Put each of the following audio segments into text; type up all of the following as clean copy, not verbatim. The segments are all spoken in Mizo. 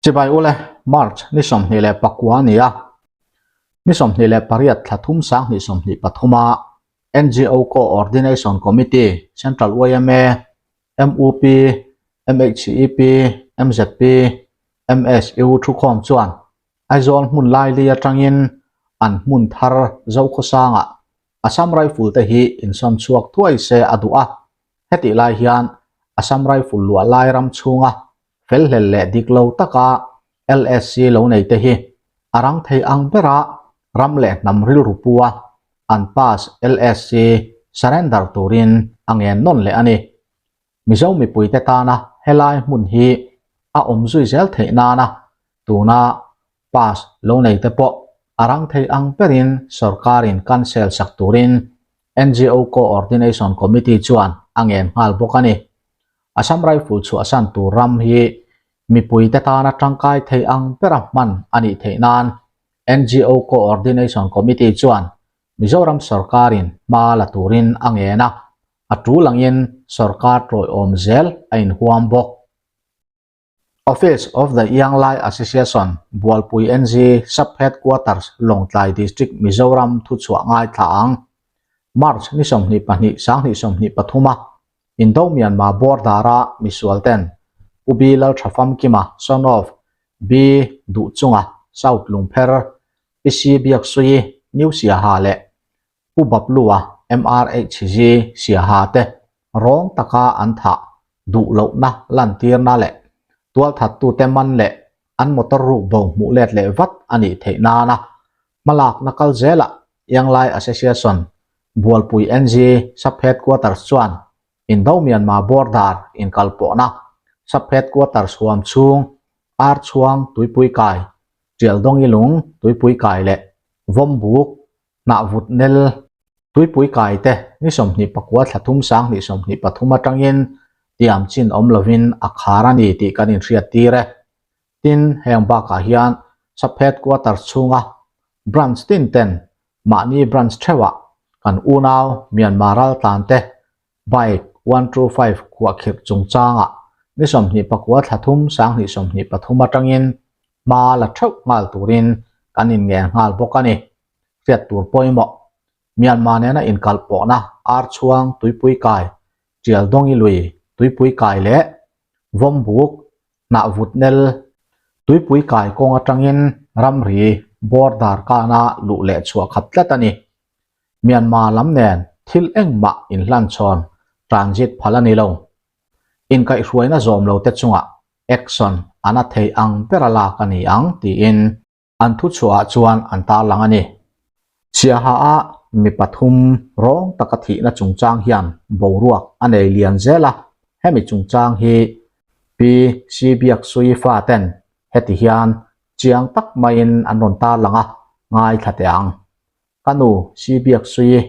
Chibai ule, March ni 29 a ni a, ni 28 thla thum sang hnih 23 a NGO Co-ordination Committee, Central yma, mup, MHCEP, mzp, MSU thukhawm chuan Aizawl hmun laili atangin an hmun thar Zokhawsangah Assam Rifle te hi insawn chhuak thuai se a duh a, hetih lai hian Assam Rifle luah lai ram chhunga felhlel leh dik lo taka LSC lo nei te hi a rang thei ang bera ram leh hnam rilru pu a, an pass LSC surrender turin a ngen nawn leh a ni. Mizo mipuite tana helai hmun hi a awm zui zel theih nana tuna pass lo nei te pawh a rang thei ang berin sorkarin cancel sak turin NGO Co-ordination Committee chuan a ngen nghal bawk a ni. Assam Rifle chhuahsan tur ram hi mipuite tana tangkai thei ang bera hman a nih theih nan NGO Co-ordination Committee chuan Mizoram sorkarin hma la turin a ngen a, a tul angin sorkar tawiawm zel a inhuam bawk. Office of the Young Lai Association, Bualpui NG Sub-Headquarters, Lawngtlai District, Mizoram thuchhuah ngaithla ang. March ni 22 sang hnih 23 a Indo-Myanmar border-a misual ten Pu B Lalthafamkima, son of B Duhchunga, South Lungpher, Pi C Biaksuii, New Siaha leh Pu Baplua, MRHG, Siaha te rawng taka an thah duh lohna lantirna leh tualthattute man leh an motor ruk bo hmuh let leh vat a nih theih nana hmalakna kal zelah Yanglai Association, Bualpui NG Sub-Headquarters chuan Indo-Myanmar border inkalpawhna Sub-Headquarters huam chhung Archhuang Tuipui Kai, Tialdawngi Lung Tuipui Kai leh Vawmbuk Hnah vut nel tuipui kai te ni 29 thla thum sang hnih 23 atangin tiam chin awm lovin a khar a ni tih kan inhriat tir e. Tin, heng bakah hian Sub Headquarters chhunga Branch tin ten mahni Branch theuhah kan unau Myanmar raltlan te Bike one two five khuahkhirh chungchangah ni 29 thla thum sang hnih 23 atangin hma la theuh nghal turin kan inngen nghal bawk a ni. Hriat tur pawimawh, Myanmar nena inkalh pawhna Archhuang tuipui kai, Tialdawngi lui tuipui kai leh Vawmbuk hnah vut nel tuipui kai kawng atangin ramri border kana luh leh chhuah khat tlat a ni. Myanmar lam nen thil engmah inhlanchhawn transit phal a ni lo. Inkaihhruaina zawm lo te chungah action an a thei ang ber a lak a ni ang tiin an thuchhuahah chuan an tarlang a ni. Siaha a mi pathum rawng taka thihna chungchang hian boruak a nei lian zel a, hemi chungchang hi Pi Sibiaksui fa ten heti hian chiang tak maiin an rawn tarlang a, ngaithla teh ang. Ka nu Sibiaksui,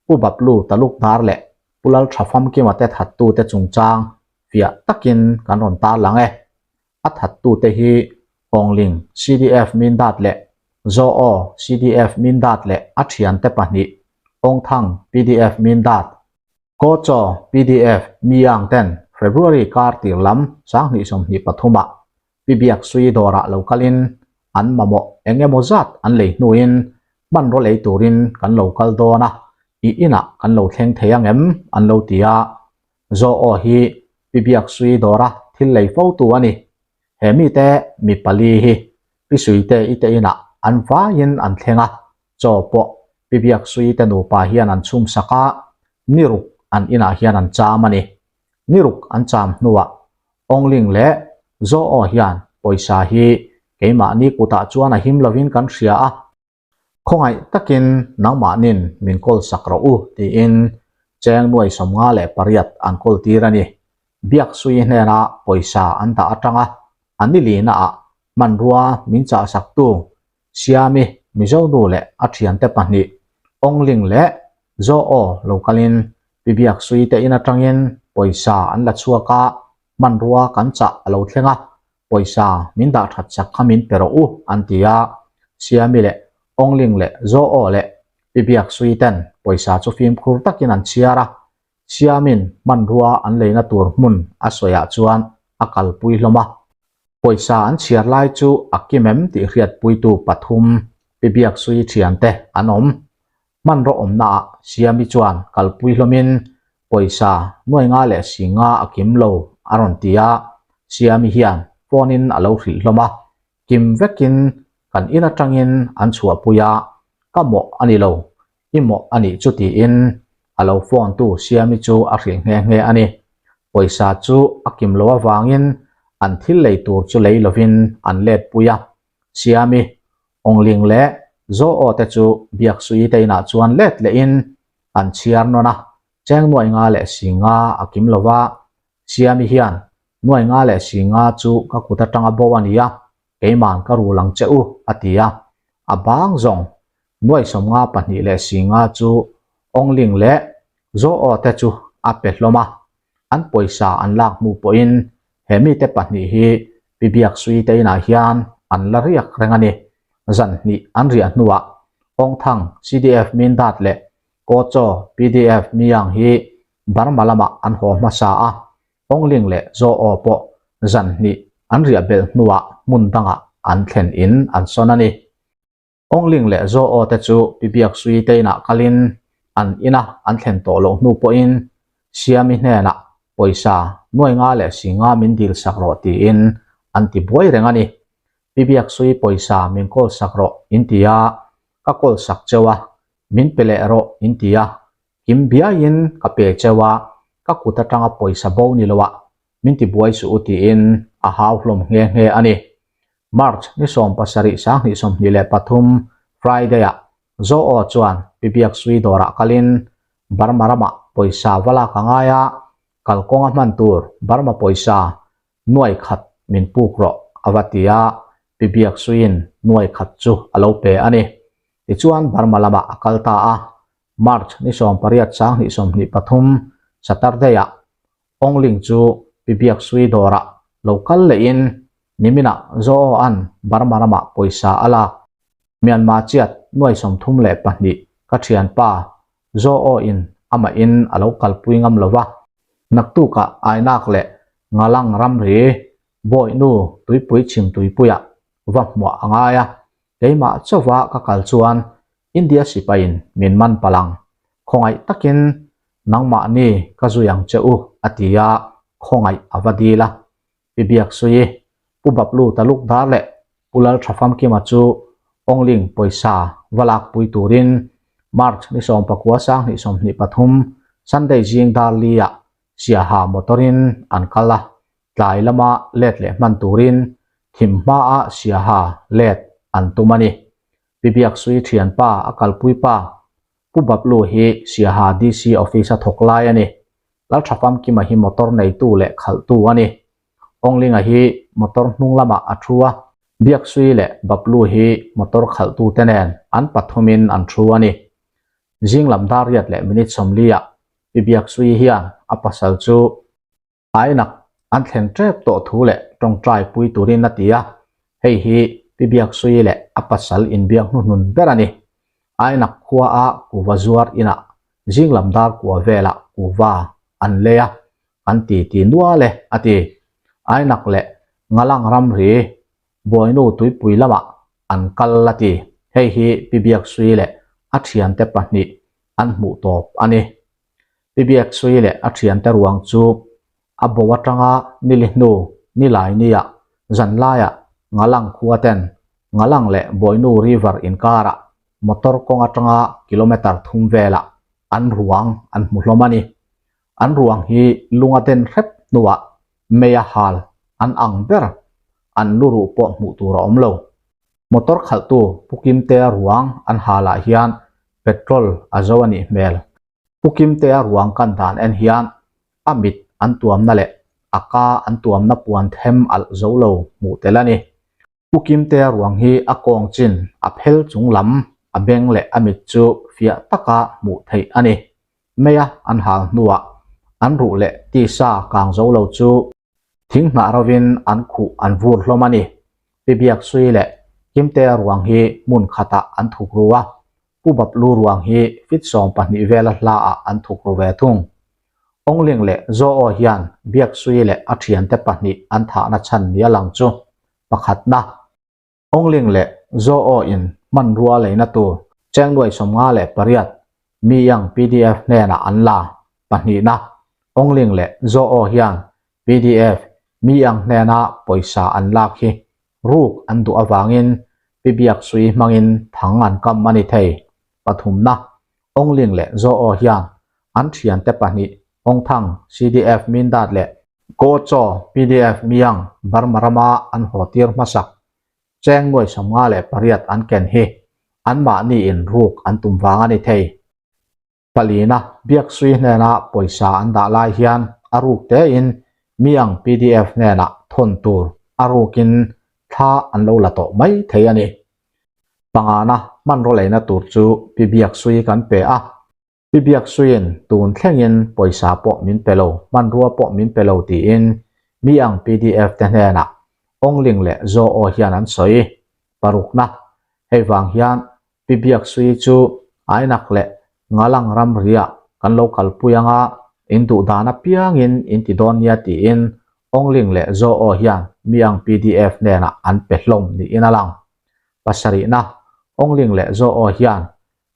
Pu Baplu Talukdar leh Pu Lalthafamkima te thattute chungchang fiah takin kan rawn tarlang e. A thattute hi Kawngling CDF Mindat leh Zaw-aw CDF Mindat leh a thiante pahnih Awngthang PDF Mindat, Kawchaw PDF Miang ten February kar tir lam 2023 ah Pi Biaksui dawrah lo kalin an mamawh eng emaw zat an lei hnuin hmanraw lei turin kan lo kal dawn a, i inah kan lo thleng thei ang em? an lo ti a. Zaw-aw hi Pi Biaksui dawra thil lei fo tu a ni. He mite mi pali hi Pi Suite i te inah an vaiin an thleng a, chaw pawh Pi Biaksui te nupa hian an chhum sak a, ni ruk an inah hian an cham a ni. Ni ruk an cham hnuah Awngling leh Zaw-aw hian pawisa hi keimahni kutah chuan a him lovin kan hria a, Khawngaih takin nangmahnin min kawl sak rawh u tiin cheng nuai 58 an kawl tir a ni. Biaksui hnena pawisa an dah atanga a ni lina ah hmanrua min chah saktu Siami Mizo nu leh a thiante pahnih Awngling leh Zaw-aw lo kalin Pi Biaksui te in atangin pawisa an la chhuak a, hmanrua kan chah a lo thleng a, pawisa min dah that chak kha min pe rawh u an ti a, Siami leh Awngling leh Zaw-aw leh Pi Biaksui ten pawisa chu fimkhur takin an chhiar a, Siamin hmanrua an leina tur hmun a sawiah chuan a kalpui hlawm a. Pawisa an chhiar lai chu a kim em tih hriatpuitu pathum Pi Biaksui thiante an awm. Hmanraw awmnaah Siami chuan kalpui hlawmin pawisa nuai nga leh si nga a kim lo a rawn ti a, Siami hian phone in a lo hrilh hlawm a, kim vekin kan in atangin an chhuahpui a, ka mawh a ni lo, i mawh a nih chu tiin a lo phone tu Siami chu a hrilh nghe nghe a ni. Pawisa chu a kim lo avangin an thil lei tur chu lei lovin an let pui a, Siami, Awngling leh Zo-aw te chu Biaksui te inah chuan let lehin an chhiar nawn a, cheng nuai nga leh si nga a kim lo va, Siami hian nuai nga leh si nga chu ka kut atanga bo a ni a, keiman ka rul ang che u a ti a, a bang zawng nuai 55 leh si nga chu Awngling leh Zo-aw te chu a pe hlawm a, an pawisa an lak hnu pawhin he mite pahnih hi Pi Biaksui te inah hian an la riak reng a ni. Zan hnih an riah hnuah Awngthang CDF Mindat leh Kawchaw pdf Miang hi Burma lamah an haw hmasa a, Awngling leh Zaw-aw pawh zan hnih an riah belh hnuah hmun dangah an thlen in an sawn a ni. Awngling leh Zaw-aw te chu Pi Biaksui te inah kalin an ina an thlen tawh loh hnu pawhin Siami hnenah pawisa nuai nga leh si nga min dil sak rawh tiin an ti buai reng a ni. Pi Biaksui pawisa min kawl sak rawh in ti a, ka kawl sak cheu a, min pe leh rawh in ti a, kim biaiin ka pe cheu a, ka kut atanga pawisa bo ni loah min ti buai suh u tiin a hau hlawm nghe nghe a ni. March ni 17 2023 Friday-ah Zo-aw chuan Pi Biaksui dawrah kalin Burma ramah pawisa va lak a ngai a, kalkawnga hman tur Burma pawisa nuai khat min puk rawh a va ti a, Pi Biaksuiin nuai khat chu a lo pe a ni. Tichuan Burma lamah a kal ta a, March ni 18 2023 Saturday-ah Awngling chu Pi Biaksui dawrah lo kal lehin niminah Zo-aw-a'n Burma ramah pawisa a lak. Myanmar chiat nuai 32 ka thianpa Zo-aw-in amahin a lo kalpui ngam lo va. Naktukah Ainak leh Ngalang ramri Bawihnu tuipui chhim tuipuiah va hmuah a ngai a, keimah chauva ka kal chuan India sipaiin min man palh ang. Khawngaih takin nangmahni ka zui ang che u a ti a, khawngaih a va dil a. Pi Biaksui, Pu Bablu Talukdar leh Pu Lalthafamkima chu Awngling pawisa va lakpui turin March ni 19 2023 Sunday zing dar li-ah Siaha motor-in an kal a, tlai lama let leh hman turin thim hmaah Siaha let an tum a ni. Pi Biaksui thianpa a kalpui pa Pu Bablu hi Siaha DC office a thawk lai a ni. Lalthafamkima hi motor neitu leh khalhtu a ni. Awnglinga hi motor hnung lamah a thu a, Biaksui leh Bablu hi motor khalhtute nen an pathumin an thu a ni. Zing lam dar riat leh minute 40 ah Pi Biaksui hian a pasal chu Ainak an thlen tep tawh thu leh tawngtai pui turin a ti a, hei hi Pi Biaksui leh a pasal inbiak hnuhnun ber a ni. Ainak khua a kuva zuar inah zing lam dar kua velah kuva an lei a, kan ti ti nual e a ti. Ainak leh Ngalang ramri Bawinu tuipui lamah an kal a ti. Hei hi Pi Biaksui leh a thiante pahnih an hmuh tawp a ni. Pi Biaksui leh a thiante ruang chu a bo atanga nili hnu nilai nia zanlaiah Ngalang khua ten Ngalang leh Bawinu River inkarah motor kawng atanga kilometer thum velah an ruang an hmu hlawm a ni. An ruang hi lunga den hrep hnuah meia hal an ang ber an luruh pawh hmuh tur a awm lo. Motor khalhtu Pu Kimtea ruang an halah hian petrol a zo a nih hmel. Pu Kimtea ruang kan dan en hian a mit an tuamna leh a ka an tuamna puan them alh zo lo hmuh tel a ni. Pu Kimtea ruang hi a kawng chin a phel chung lam a beng leh a mit chu fiah taka hmuh theih a ni. Meia an hal hnuah an ruh leh tisa kang zo lo chu thing hnah rovin an khuh an vur hlawm a ni. Pi Biaksui leh Kimtea ruang hi hmun khatah an thuk ru a, Pu Bablu ruang hi fit 12 vela hlaah an thuk ru ve thung. Awngling leh Zo-aw hian Biaksui leh a thiante pahnih an thahna chhan ni a lang chu. Pakhatna, Ongling leh Zo-aw in hmanrua leina tur chengnuai 58 Miyang pdf hnenah an la. Pahnihna, Ongling leh Zo-aw hian pdf Miyang hnena pawisa an lak hi ruk an duh avangin Pi Biaksui hmangin thang an kam a ni thei. Pathumna, Ongling leh Zo-aw hian an thiante pahnih Ongthang, CDF Mindat leh Ko Chaw, pdf Miang, Burma rama an haw tir hmasak cheng nuai 58 an ken hi anmahni in ruk an tum vang a ni thei. Palina Biaksui hnena pawisa an dah lai hian a ruk tein Miang pdf hnenah thawn tur a rukin thla an lo la tawh mai thei a ni. Pangana hmanraw leina tur chu Pi Biaksui kan pe a. Pi Biaksuiin tun thlengin pawisa pawh min pe lo, hmanrua pawh min pe lo tiin mi ang pdf te hnenah Ongling leh Zo-aw hian an sawi. Parukna, Hei vang hian Pi Biaksui chu Ainak leh Ngalang ramriah kan lo kalpui anga in duh dan apiangin in ti dawn nia tiin Ongling leh Zo-aw hian mi ang pdf hnenah an pe hlawm niin a lang. Pasarihna, Ongling leh Zo-aw hian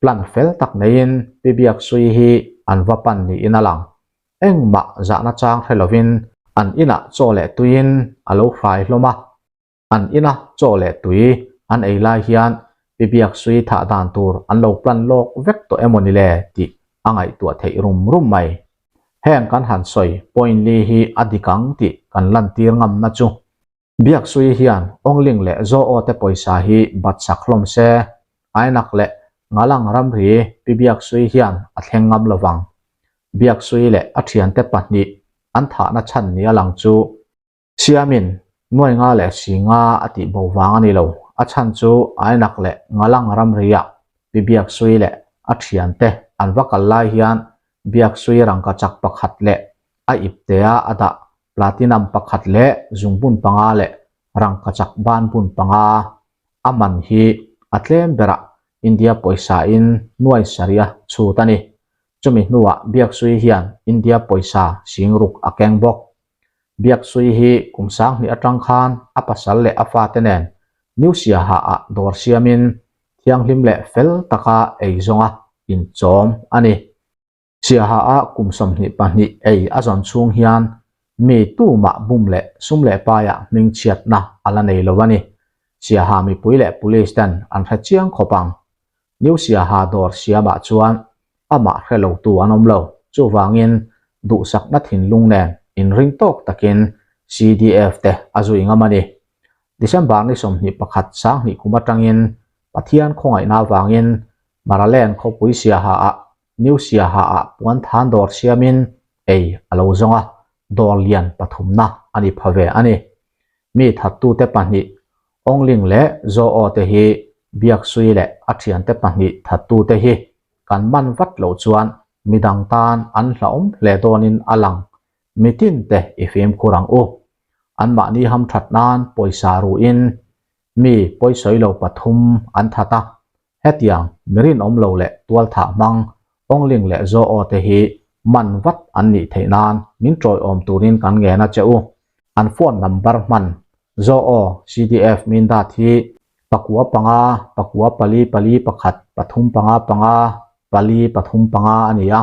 Plan fel tak neiin Pi Biaksui hi an va pan niin a lang. Engmah zahna chang hre lovin an inah chaw leh tuiin a lo hrai hlawm a. An ina chaw leh tui an ei lai hian Pi Biaksui thah dan tur an lo plan lawk vek tawh emaw ni le tih a ngaihtuah theih rum rum mai. Heng kan han sawi point li hi a dik ang tih kan lantir ngamna chu Biaksui hian Ongling leh Zo-aw te pawisa hi bat sak hlawm se, Ainak leh Ngalang ramri Pi Biaksui hian a thleng ngam lo vang. Biaksui leh a thiante pahnih an thahna chhan ni a lang chu Siamin nuai nga leh si nga a tih bo vang a ni lo. A chhan chu Ainak leh Ngalang ramriah Pi Biaksui leh a thiante an va kal lai hian Biaksui rangkachak pakhat leh a iptea a dah Platinum pakhat leh zungbun panga leh rangkachak banbun panga a man hi a tlem berah India pawisa in nuai sarih a chhut a ni. Chumi hnuah Biaksui hian India pawisa singruk a keng bawk. Biaksui hi kum 2000 atang khan a pasal leh a fate nen New Siaha ah dawr siamin thianghlim leh fel taka ei zawnga inchawm a ni. Siaha a kum 22 ei a zawn chhung hian mi tumah bum leh sum leh paiah hmingchhiatna a la nei lo a ni. Siaha mipui leh police ten an hre chiang khawp ang. New Siaha dawr siamah chuan amah hre lotu an awm lo. Chuvangin duhsakna thinlung nen inring tawk takin CDF te a zui ngam a ni. December ni 21 2000 kum atangin Pathian khawngaihna avangin Maralen khawpui Siaha ah New Siaha ah puan than dawr siamin ei a lo zawng a, dawr lian pathumna a ni pha ve a ni. Mi thattute pahnih Ongling leh Zo-aw te hi Biaksui leh a thiante pahnih thattute hi kan man vat loh chuan midang tan an hlauhawm hle dawnin a lang. Mitin te i fimkhur ang u. Anmahni hamthat nan pawisa ruhin mi pawisawi lo pathum an that a, hetiang mi rinawm lo leh tualthah hmang Ongling leh Zo-aw te hi man vat an nih theih nan min tawiawm turin kan ngen a che u. An phone number hman Zo-aw CDF Mindat hi pakua panga pakua pali pali pakhat pathum panga panga pali pathum panga a ni a.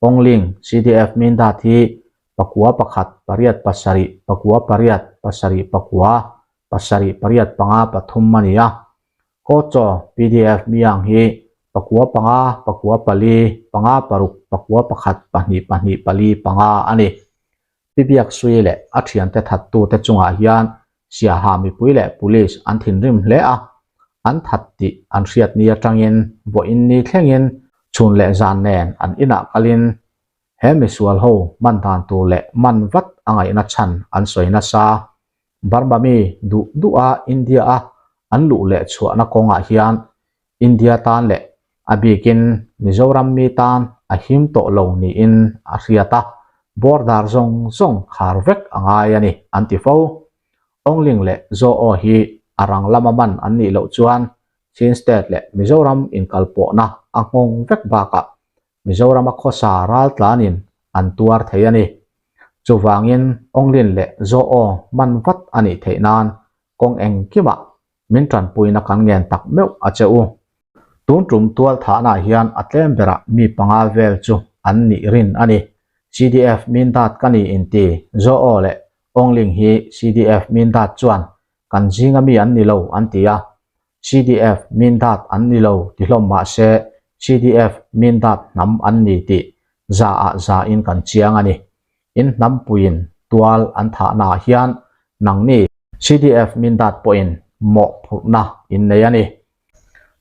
Ongling CDF Mindat hi pakua pakhat pariat pasarih pakua pariat pasarih pakua pasarih pariat panga pathum a ni a. Kawchaw pdf Miang hi pakua panga pakua pali panga paruk pakua pakhat pahnih pahnih pali panga a ni. Pi Biaksui leh a thiante thattute chungah hian Siaha mipui leh police an thinrim hle a, an that tih an hriat ni atangin vawiin ni thlengin chhun leh zan nen an inah kalin he misual ho man dan tur leh man vat a ngaihna chhan an sawi nasa. Burma mi duh duh a India a an luh leh chhuahna kawngah hian India tan leh a bikin Mizoram mi tan a him tawh lo niin a hriat a, border zawng zawng khar vek a ngai a ni an ti fo. Ongling leh Zo-aw hi a rang lama man an nih loh chuan Chin State leh Mizoram inkalpawhna a nghawng vek bakah Mizorama khawsa raltlanin an tuar thei a ni. Chuvangin Onglin leh Zo-aw man vat a nih theih nan. Kawng engkimah min tanpuina kan ngen tak meuh a che u. Tun tum tual thahnaah hian a tlem berah mi panga vel chu an nih rin a ni. CDF Mindat ka ni inti Zo-aw leh Awngling hi CDF Mindat chuan kan zinga mi an ni lo an ti a. CDF Mindat an ni lo ti hlawm mah se CDF Mindat hnam an ni tih za ah za in kan chiang a ni. In hnampuiin tual an thahnaah hian nangni CDF Mindat pawhin mawhphurhna in nei a ni.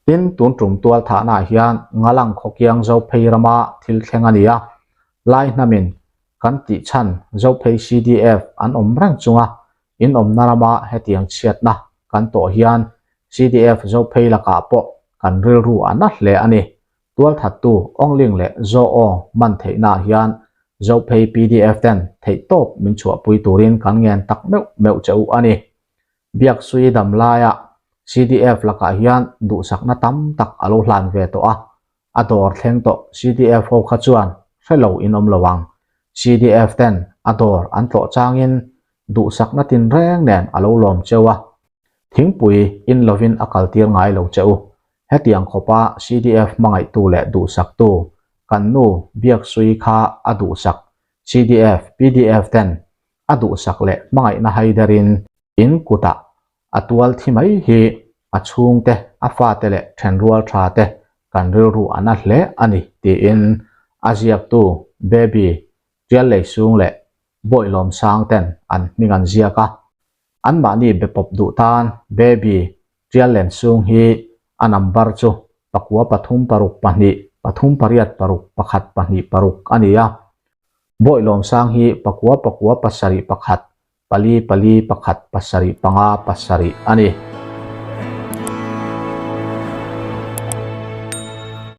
Tin, tun tum tual thahnaah hian Ngalang khawkiang Zophei rama thil thleng a ni a, Lai hnamin kan tih chhan Zophei CDF an awm reng chunga in awmna rama hetiang chhiatna kan tawh hian CDF Zophei lakah pawh kan rilru a na hle a ni. Tualthattu Awngling leh Zo-aw man theihnaah hian Zophei PDF ten theihtawp min chhuahpui turin kan ngen tak meuh meuh che u a ni. Biaksui dam laia CDF lakah hian duhsakna tam tak a lo hlan ve tawh a, a dawr thleng tawh CDF ho kha chuan hre lo in awm lo ang. CDF ten a dawr an tlawh changin duhsakna tinreng nen a lo lawm cheu a, thingpui in lovin a kaltir ngai lo che u. Hetiang khawpa CDF hmangaihtu leh duhsaktu kan nu Biaksui kha a duhsak CDF, PDF ten a duhsak leh hmangaihna haiderin in kutah a tual thi mai hi a chhungte, a fate leh thenrual tha te kan rilru a na hle a ni tiin a ziaktu Baby Tialleisung leh Bawihlawmsang ten an hming an ziak a. Anmahni be pawp duh tan Baby Tiallensung hi a number chu pakua pathum paruk pahnih pathum pariat paruk pakhat pahnih paruk a ni a. Bawihlawmsang hi pakua pakua pasarih pakhat pali pali pakhat pasarih panga pasarih a ni.